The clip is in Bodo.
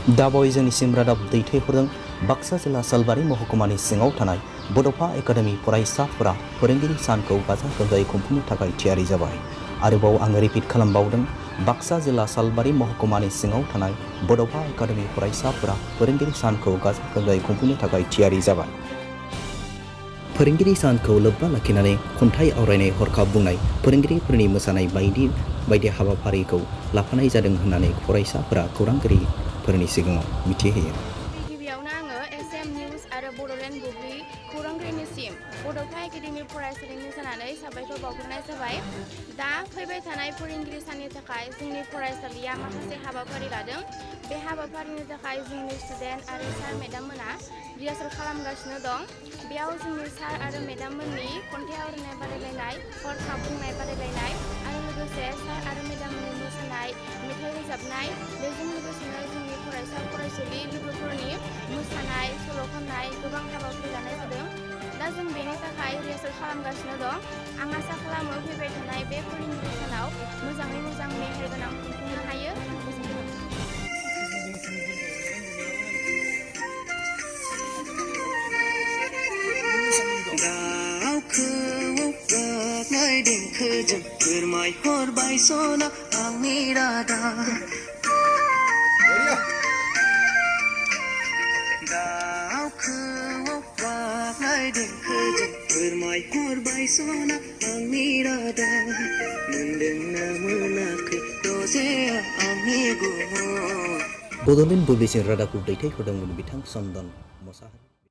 दाबावै जोंनिसिम रादाब दैथायहरदों बाक्सा जिल्ला सालबारि महकुमानि सिङाव थानाय बड'फा एकाडेमि फरायसाफोरा फोरोंगिरि सानखौ गाजा गोमजायै खुंफुंनो थाखाय थियारि जाबाय। आरोबाव आङो रिपिट खालामबावदों बाक्सा जिल्ला सालबारि महकुमानि सिङाव थानाय बड'फा एकाडेमि फरायसाफोरा फोरोंगिरि सानखौ गाजा गोमजायै खुंफुंनो थाखाय थियारि जाबाय। फोरोंगिरि सानखौ लोब्बा लाखिनानै खन्थाइ आवरायनाय हरखाब बुंनाय फोरोंगिरिफोरनि मोसानाय बायदि हाबाफारिखौ लाफानाय जादों होननानै फरायसाफोरा खौरांगिरिफोरनि सिगाङाव मिथिहोयो। गिबियावनो आङो एसएम निउज आरो बड'लेण्ड बुब्लि खौरांगिरिनिसिम बड'फा एकाडेमि फरायसालिनि जानानै साबायखर बावहरनाय जाबाय। दा फैबाय थानाय फोरोंगिरि साननि थाखाय जोंनि फरायसालिया माखासे हाबाफारि लादों। बे हाबाफारिनि थाखाय जोंनि स्टुडेन्ट आरो सार मेडाम मोना रिहार्सेल खालामगासिनो दं। बेयाव जोंनि सार आरो मेडाम मोननि खन्थाइ आवरायनाय बादायलायनाय, हरखाब बुंनाय बादायलायनाय आरो लोगोसे सार आरो मेडाम मोननि मोसानाय, मेथाइ रोजाबनाय, बेजों लोगोसेनो जोंनि फरायसा फरायसुलि लोगोफोरनि मोसानाय, सल' खननाय गोबां हाबाफारि लानाय जादों। दा जों बेनि थाखाय रिहार्सेल खालामगासिनो दं। आं आसा खालामो फैबाय थानाय बे फोरोंगिरि सानाव मोजाङै मोजां मेहेरगोनां खुंफुंनो हायो। देंखोजों फोरमायहरबाय सना आंनि रादा दाउखौआव गाबनाय देंखोजों फोरमायहरबाय सना आंनि रादा मोनदोंना मोनाखै दजेया आंनि गुमुर। बड'लेण्ड बुब्लिसिम रादाबखौ दैथायहरदोंमोन बिथां चन्दन मोसाहारि।